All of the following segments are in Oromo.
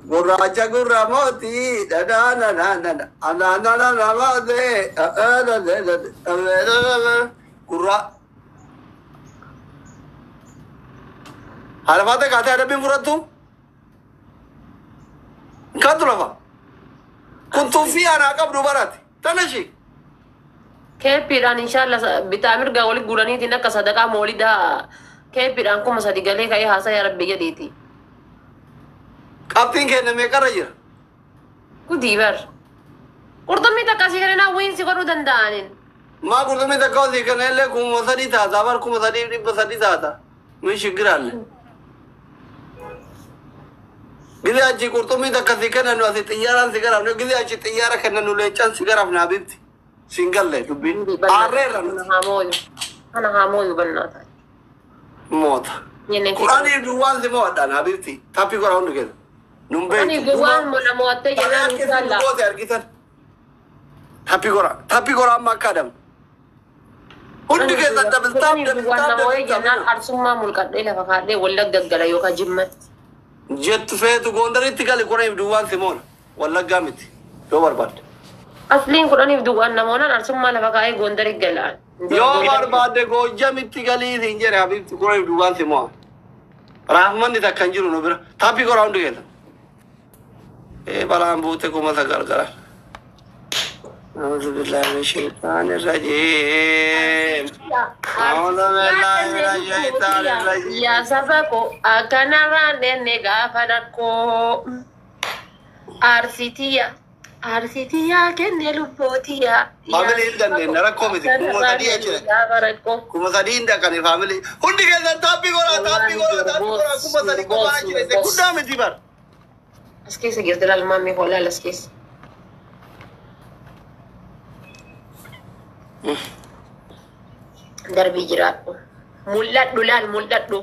Gurraacha gurra mootii gurra. Haadha faatee kaatee adabbiin fudhattu? Hin kaattu lafa. Kun tuffii anaa qabdu barate. Tana ishee. Keeppiidhaan inshallah bitaa mirgaa wali guuraniitiin akka sadaqaa moolidaa keeppiidhaan 3000 galee ka'ee haasaya rabbi jedhiiti. Qabxiin keenya meeqarra jira? Gudii bar. Qurxummii takka asii kana wiinsi godhuu danda'anin. Maa qurxummii takka osii kana illee 3000 taata bar 3300 taata. Min shiggiraalle. Gizee achi qurxummii takka si kennan asii xiyyaaraan si garafne gizee achi xiyyaara kennan nu leencaan si garafne habibti. Siin galle dubbiin. Aarreerra nuti. Kana haa mooyu. Kana haa mooyu bannaata. Moota. Quraanii duwwaan si mo'adhaan habibti. Tappii godha hundi keessa. Nun Quraanii beektu. duwwaan na mo'attee jennaan inshallah. Goote argitan. Tappii godha. Tappii godha amma akka adamu. Hundi keessan double tap Quraanii double duwwaan tap na moo'ee double jennaan tap. arsummaa mulqadhee lafa kaadhee wallagga gala yookaan jimmatti. Jettu feetu Gondaritti gali quraniif duwwaan si moona. Wallaggaa miti. Yoo barbaadde. Asliin kudhaniif duwwaan namoonaan arsummaa lafa kaa'ee Gondarii galaan. Yoo barbaadde Goojjamitti galii siin jedhe habibti quraniif duwwaan si mo'a. Raahmanni takka hin jiru nu bira. Taappii godha hundi keessan. Ee balaan buute 9000 gara. أعوذ بالله من الشيطان الرجيم. أعوذ بالله من الشيطان الرجيم. Yaa saba koo akkanarraan dheenne gaafa rakkoo. Arsitiyya arsitiyya kenne lubbootiyya. Faamilii hin dandeenye rakkoo miti. 3000 jechuudha. Gaafa rakkoo. 3000 hin dhaqani faamilii. Hundi keessan taappii godhaa taappii godhaa taappii godhaa 3000 qofaa jira. Guddaa miti bar. As keessa jirti laal maammii koo laal as keessa. Darbii jiraadhu. Mul'adhu laal mul'adhu.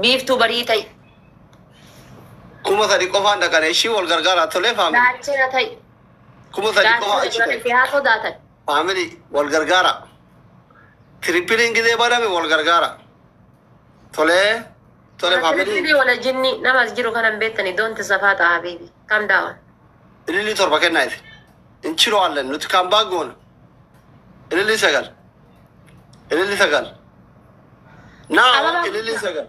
Biiftuu barii ta'i. 3000 qofaan dhaqane ishii wal gargaaraa tolee faamilii. Gaachana ta'i. 3000 qofaa achi Gaachana ta'e. haa sodaatan. Faamilii wal gargaara. Tirippiliin gizee baname wal gargaara. Tolee tole faamilii. Tirippilii wala jinni nama as jiru kanan beektani doonti safaa ta'a habiibi. Kam daawan. Ililii 7 kennaa isi. Inchiloo'allen nuti kan baaggoona. Ililii 9. Ililii 9. Naa Ababaa ililii guutaa. 9.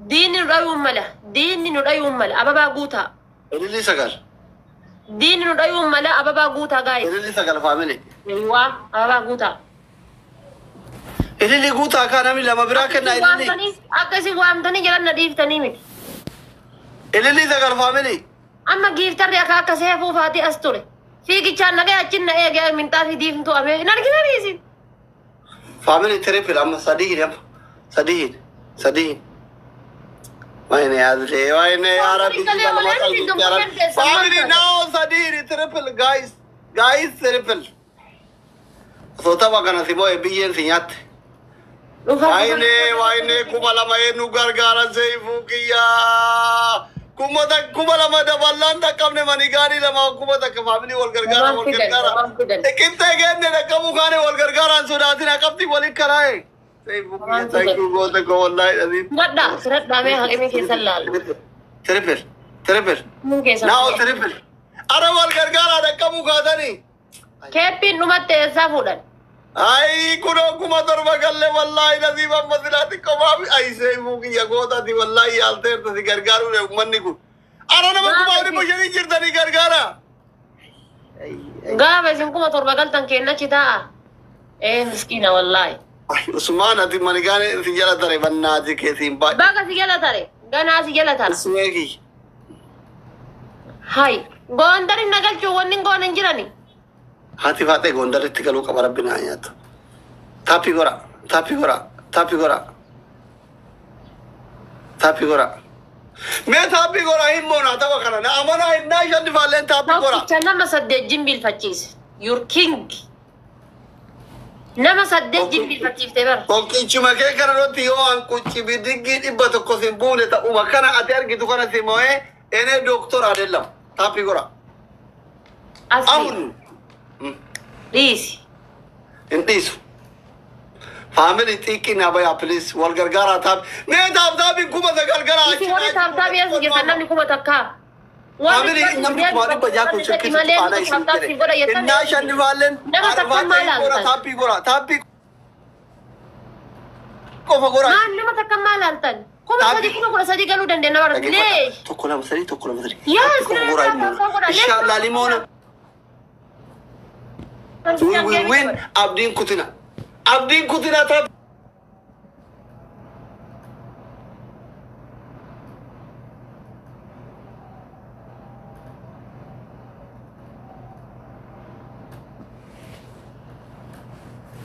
Diinni nu dhayuun mala. Diinni nu dhayuun mala. Ababaa guutaa. Ililii 9. Diinni nu dhayuun mala. Ababaa guutaa gaa'e. Ililii 9 faamilii. Waa ababaa guutaa. Ililii guutaa kaa namni lama biraa Akka kennaa isin ililii. waamtanii akka isin waamtanii jalan na dhiiftanii miti. Ililii 9 faamilii. Amma giiftarri akka akka seefuu faatii as ture. Fiigichaan nagee achiin na eegee minxaafii diiftuu amee hin arginanii isin. Faamilii triple amma sadii hin amma sadii hin sadii hin. Wayne yaadde wayne yaa Rabbi Galee olee isin gammadeen keessan Faamilii maal now sadii hin triple guys guys triple. Osoo tapha kana si moo'e biyyeen si nyaatte. Dhufa Wayne wayne 2000 eenyu gargaara seifuu kiyyaa. 2000 daballaan dhaqqabne mani gaarii lama 1000 faamilii wal gargaara Waan wal fidan gargaara. waan fidan Qixxee geenne dhaqqabuu kaane wal gargaaraan sodaatin qabxii waliin karaa'e. Seifuu kiyya waan thank fidan. you goota koo wallaahi dhabiin. Firadhaa firadhaa mee haqimii keessan laala. Triple triple Mun keessan now filadha. triple. Ara wal gargaaraa dhaqqabuu kaatanii. Keeppiin dhumatte eessaa fuudhan? Ay kunoo 7000 galle wallaahi nasiib amma silaa xiqqoo maafi ay seifuu kiyya gootati wallaahi yaalteerta si gargaaruudha uummanni kun. Ara nama Gaafa kumaa isin dhibba shanii jirtanii gargaara. gaafa isin 7000 galtan kennachi taa'a. Ee miskiina wallaahi. Ay Usmaan ati manigaane si jala tare bannaati keessiin baay'ee. Baga si jala tare ganaa si jala tara. Usmee kiyya. Hai Gondarin na galchuu wanni goon hin jirani. Haati faatee Gondaritti galuu qaba rabbi naa nyaatu. Taappii godha taappii godha taappii godha taappii godha. Mee taappii godha hin moona tapha kana na amanaa hin naa shan difaalleen taappii godha. Tokkicha nama 8 jimbiilfachiise. Your king. Nama 8 jimbiilfachiifte bara. Tokkichuma kee kana irratti yoo an qucci bidiggii 100 sin buune ta'uma kana ati argitu kana si mo'ee enee dooktora adeellam taappii godha. Asli Amnu dhiisi. hin dhiisu. Family xiqqii naa bayaa, please, wal gargaaraa. Tap mee, tap tapiin 9,000 gara. Isin warri tap tapii as jirtan namni 1000. Family, namni 600,000 kun silkii malee faana isin tap tap godha jedhe. jettan. Innaa shannifaalleen Nama takka maal gora laaltan? Tap gora, tap qofa gora. Maal nama takka maal laaltan? 3,000, 13,000 galuu dandeenya bara. Leesh. Tokko, lama, sadii, tokko, lama, sadii. Yes, Tap qofa gora tap tap godha. Inshallah limoona. We will win. Abdiin kutina. Abdiin kutina tap.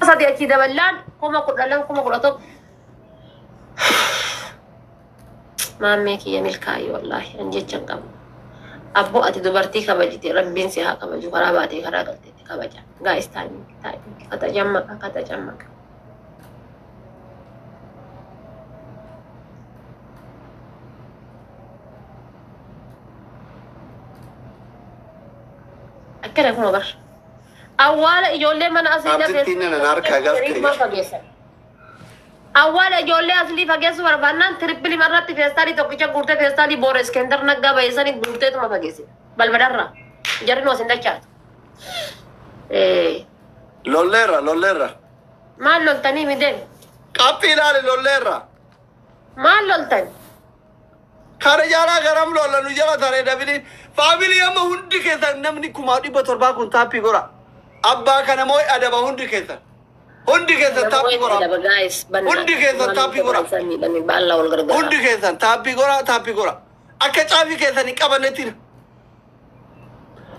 Sadii achii daballaan 12,000, 11,000. Maammee kiyya milkaa'ii, wallaahi an jecha hin qabu. Abboo, ati dubartii kabajite, rabbiin si haa kabaju. Karaa baatee karaa galteetti kabaja. Guys, timing, timing, kata jammaqa, kata jammaqa. Akkana kuma bar. Awwaala ijoollee mana asii Abdittiin nan harkaa galte. Fageessan. Awwaala ijoollee aslii fageessuu barbaannaan triple irratti feestaalii tokkicha guurtee, feestaalii boora Iskender Naggaa bayeessanii guurteetuma fageessite. Balbalarraa. Jarri nu asin dachaatu. Lolleerra, lolleerra. Maal loltanii mideen? Qaphii ilaali, lolleerra. Maal loltan? Kara jaalaa garam lolla nu jala taree dabiliin. Family, amma hundi keessan namni 700,000 kun tap gora. Abbaa kana moo adaba hundi keessan. Hundi keessan tap gora. Hundi keessan tap gora. Baallaa wal gargaara. Hundi keessan tap gora, tap gora. Akka caafii keessan hin qabannetti.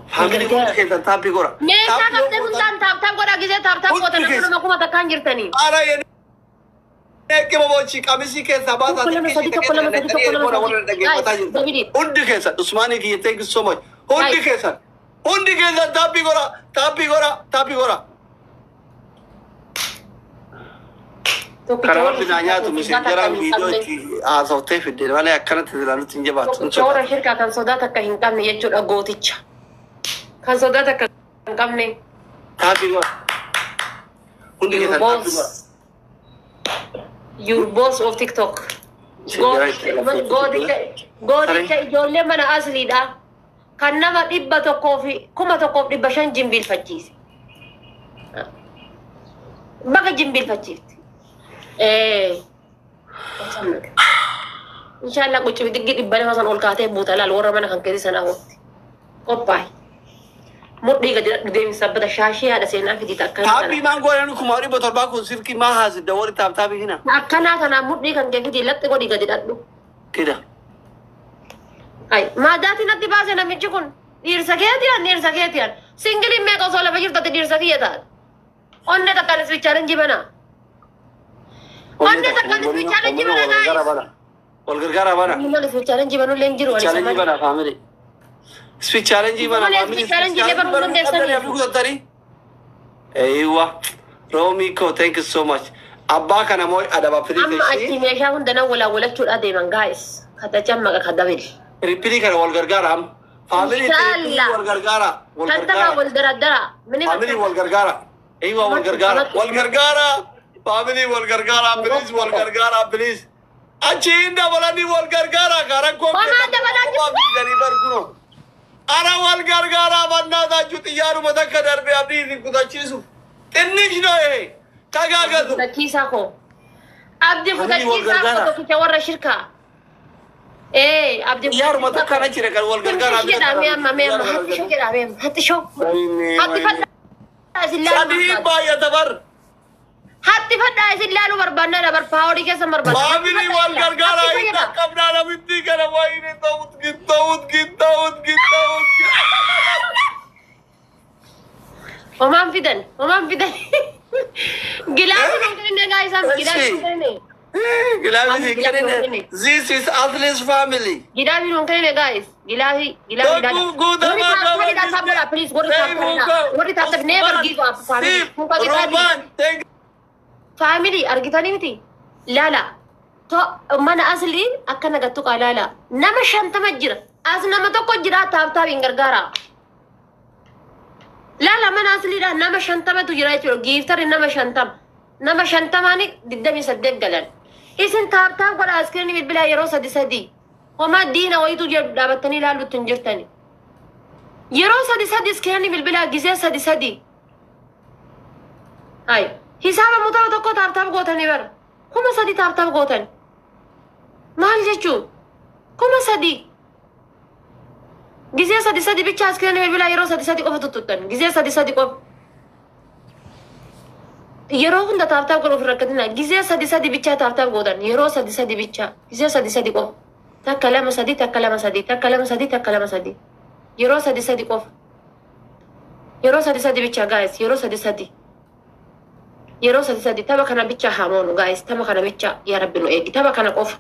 Family, hundi keessan tap gora. Meeshaa qabdee hundaan tap tap godhaa, gisee tap tap Hundi goota namni keessan. nama 1000 jirtanii. Ara yennee qamisii keessaa baasaa. Tokko, lama, sadii, tokko, lama, sadii, tokko, lama, sadii. Guys, David. Hundi keessan, Usmaanii kiyya, thank you so much. Hundi Guys. keessan, hundi keessan tap gora, tap gora, tap gora. Kana rabbi naa nyaatu messengeraan viidiyoo itti haasoftee fidde malee akkanatti ilaalutti hin jabaatu. Tokkicha warra shirkaa kan sodaa takka hin qabne jechuudha gooticha. Kan sodaa takka hin qabne. Tap gora. Hundi Your keessan tap gora. boss. Your boss of TikTok. Gooticha ijoollee mana asliidha. Kan nama 100 fi 1,500 jimbiilfachiise. Baga jimbiilfachiifte. Inshallah qucci diggi 200 san ol kaatee buuta laal warra mana kan keessa sana hootti. Qophaa'i. Mudhii gadi deemi sabbata shaashii haadha seenaa fidita akkana Tap kana. maan godhan 700,000 kun silkii maa haasidda warri tap tap hina. Akkanaa kanaa mudhii kan kee fidii latti godhi gadi dhadhu. Kida. Ay, maadaatiin natti baase namichi kun. Dhiirsa keetiyan, dhiirsa keetiyan. Singleiin meeqa osoo lafa jirtatti dhiirsa kiyya taate. Onne takkaan isbichaaleen jibana. Onne takkaan isbichaaleen jibana, guys. Wal gargaara bana. Maal isbichaaleen jibanullee hin jiru. Challenge bana, family. Speed challenge bana, Malee family. speed challenge illee baruu dandeessanii. Eywa. Romi ko, thank you so much. Abbaa kana moo adaba. Amma achi meeshaa hunda nan walaawwalachuudha deeman, guys. Kata cammaqa ka dabili. Triple kana wal gargaara amma. Family, Inshallah. wal gargaara. Wal Kan taphaa gargaara. wal daraddara. Family, wal gargaara. Eywa, wal gargaara. Wal gargaara. Family, wal gargaara, please, wal gargaara, please. Achi hin dabalanii wal gargaara karan koo. Homaa dabalaa jiru. Barkuno. Ara wal gargaara bannaataachuu xiyyaaruma takka darbe abdii isin kutachiisu. Xinnish noe tagaagatu. Fudhachiisaa koo. Abdi Abdii wal fudhachiisaa koo gargaara. tokkicha warra shirkaa. Ee, abdi. Xiyyaaruma takka na jira kan wal gargaara. Hattishoo jedhaa mee amma, mee amma hattishoo jedhaa mee amma hattishoo. Hatti fadhaa isin laaluu Sadii barbaada. baay'ata bar. Hatti fadhaa isin laaluu barbaannaa bar powerii keessa barbaada. Family, wal gargaara hin dhaqqabnaa namitti kana wayini ta'ut gitta'ut gitta'ut gitta'ut. Homaan fidan, homaan fidan. Glove nuun kennine guys, glove nuun kennine. Glove kennine. This is Athlete's family. Glove nuun kennine, guys. Glove, glove. Warri tap tap tap godhaa, please, warri tap tap, warri tap tap, never give up, family. Kun kan Roman, thank Family, argitanii miti? Laala. To mana aslii akkana gattu qaa laala. Nama 50 jira. As nama tokko jira tap tap hin gargaara. Laala, mana asliidha nama 50tu jira jechuudha. Gifterri nama 50. Nama 50n 28 galan. Isin tap tap godhaa screen bilbilaa yeroo sadi sadi. Homaa diina wayitu jedhu dhaabattanii ilaallutti hin jirtani. Yeroo sadi sadi screen bilbilaa gizee sadi sadi. Hay hisaaba mutara tokko tap tap gootanii bara. 3000 tap tap gootan. Maal jechuu? 3000. Gizee sadi sadi bicha screen bilbilaa yeroo sadi sadi qofa tututtan. Gizee sadi sadi qofa. Yeroo hunda tap tap godhuuf rakkatina. Gizee sadi sadi bicha tap tap gootan. Yeroo sadi sadi bicha. Gizee sadi sadi qofa. Takka lama sadi takka lama sadi takka lama sadi takka lama sadi. Yeroo sadi sadi qofa. Yeroo sadi sadi bicha guys. Yeroo sadi sadi. Yeroo sadi sadi tapha kana bicha hamoonu guys. Tapha kana bicha yaa Rabbi nu eegi. Tapha kana qofa.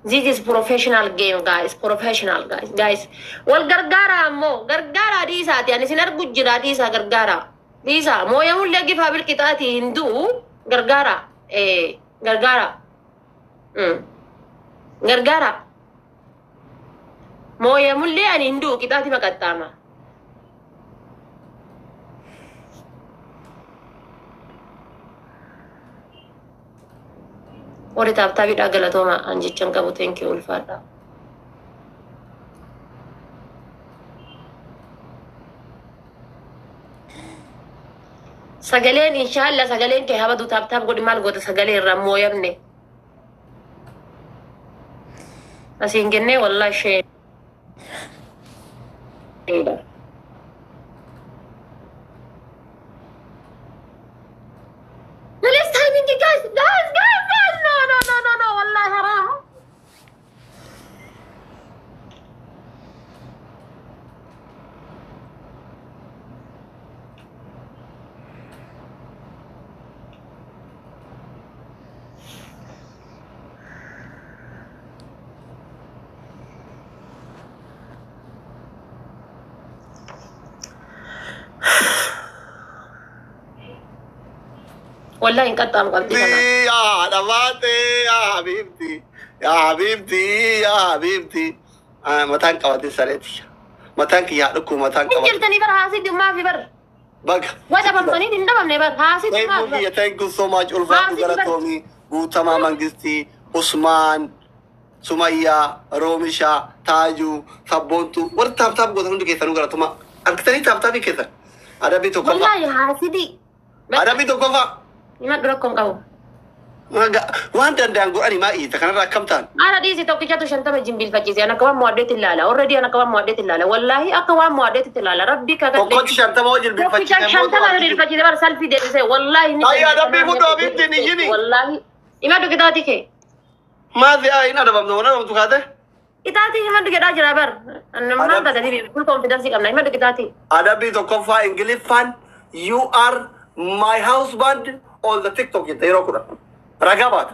This is professional game guys. Professional guys. Guys. Wal gargaara ammoo gargaara dhiisaati. Ani isin argu jira dhiisaa gargaara. Dhiisaa mooyamullee gifaa bilqixaati hin du'u gargaara. Gargaara. Gargaara. Mooyamullee ani hin du'u qixaati maqaxxaama. Warri tap tapiidhaa galatooma an jechan qabu thank you ulfaadha. Sagaleen inshaalla sagaleen kee habadu tap tap godhi maal goota sagalee irraa mooyamne. Asiin kennee wallaahi ishee. Let's timing you guys, guys, guys, guys. No, no, no, no, no. Wallahi haram. Wallahi hin qaxxaamu qabxii kana. Yaa dhabaate yaa habibti yaa habibti yaa habibti. Mataan qabatin sareeti. Mataan kiyyaa dhukku mataan Hin qabatin. jirtanii bar haasiddi ummaafi bar. Baga. Waa dhabamtanii hin dhabamne bar haasiddi Thank ummaafi bar. you, thank you so much. Ulfaatu Haasiddi bar. Galatoomii, Guutamaa Mangistii, Usmaan, Sumayyaa, Roomishaa, Taajuu, Sabboontuu. Warri tap tap gootan hundi keessanuu galatoomaa. Argitanii tap tapii keessan. Adabbii tokkoffaa. Wallahi haasiddi. Adabbii tokkoffaa. Himadhu rakkoo hin qabu. Waan danda'an godhanii maa iyyita kanarraa akkam ta'an? Haadha dhiisi tokkichatu 50 jimbiilfachiise. An akka waan mo'addeetti ilaala. Already an akka waan mo'addeetti ilaala. Wallahi akka waan mo'addeetti ilaala. Rabbi kakadhe. Tokkochi 50 hoo Tokkicha jilbiinfachiise 50 jilbiinfachiise bar salfii deebisee. Wallahi ni. Ayyaa adabbii fudhu abibtiin iyyini. Wallahi. Himadhu qixaatii kee. Maali haa hin adabamne waan adabamtu kaate? Qixaatii himadhu jedhaa jira bar. Maal taate full confidence qabna. Himadhu qixaatii. Adabbii tokkoffaa Ingiliffaan you are my husband on the TikTok jette yeroo 10. Ragaa baata.